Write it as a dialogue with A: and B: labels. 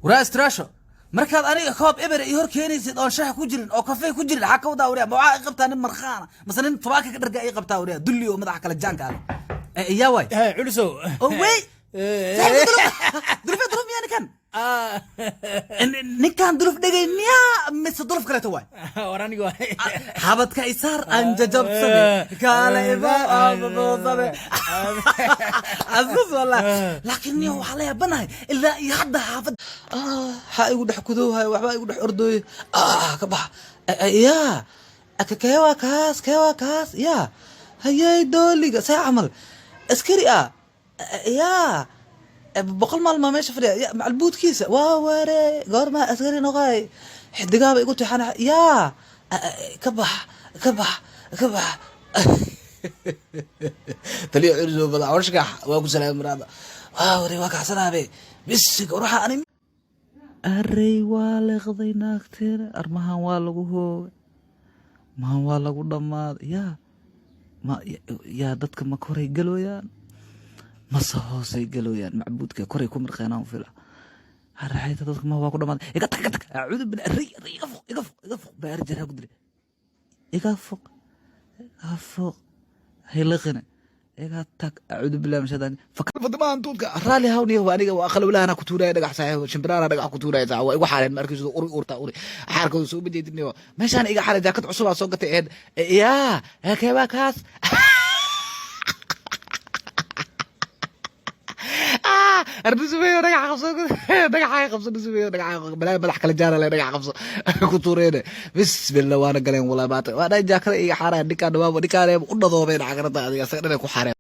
A: Waraa istraasho, markaad aniga koob eber i hor keenaysid oon shax ku jirin oo kafee ku jirin, xaa ka wadaa wariya? Ma waxaa i qabtaa nin markhaana mase nin tubaaka ka dharga i qabtaa wariya? Dulli oo madaxa kala jaanka ale. Yaa waay?
B: Culusow.
A: Oh wey, saaxiibka duluf, duluf miyaa ninkan? Ninkan duluf dhegay miyaa mise duluf kaleeto waay?
B: War, aniga waay.
A: Xabadka isaar aan jajabsade, kaale ibo aanbaboosade asus wallah. Laakiin niyo waxaa la yaabanahay ilaa iyo hadda xaafad waxaa igu dhex kudowhay, waxbaa igu dhex ordooye. Ka bax yaa, kee waa kaas? Kee waa kaas? Yaa hayay, dooliga see camal askari ah yaa, 100 maalmaa meesha fadhiya ya, macalbuudkiisa waa waare. Goormaa askari noqay? Xidigaaba igu tixana. Yaa, ka bax, ka bax, ka bax. Taliya Culiso bada warshkax waa ku salaamay maraada. Waa ware, waa kacsanaabe bisig. War, waxaa ani arey waa leeqday naagteena. Armahan waa lagu hoogay, mahan waa lagu dhammaaday. Yaa ma yaa, dadka ma koray galooyaan mase hoosay galooyaan? Macbuudka koray ku mirqeenaan fila haraxayta. Dadka ma waa ku dhamaaday. Iga tag, iga tag. Acuudu billah. Arey, arey, iga foq, iga foq, iga foq. Baari jaraa ku dilay. Iga foq, iga foq, hayliqina, iga tag. Acuudu billahi min shaytaan. Fadimahan tuudka raali hawniya. Aniga waa qalowlahana ku tuuraya dhagax, saaxiib. Shimbiraana dhagax ku tuuraya saaxiib. Waa igu xaareen. Ma arkayso uri urta uri xaarkooda soo bajeedinayo meeshaan iga xaaray. Jaakad cusub aa soo gatay eed. Yaa, kee waa kaas? Arnusumeyo dhagax qabso, dhagaxa qabso. Nusumeyo dhagaxa balaa madax kala jaara le, dhagax qabso ku tuureene. Bismillah, waana galeen. Walaa maata waa dhan jaakada iga xaaraya. Ninkaan dhawaabo, ninkaan u dhadoobeen cagarada adiga asaga dhan ay ku xaareen.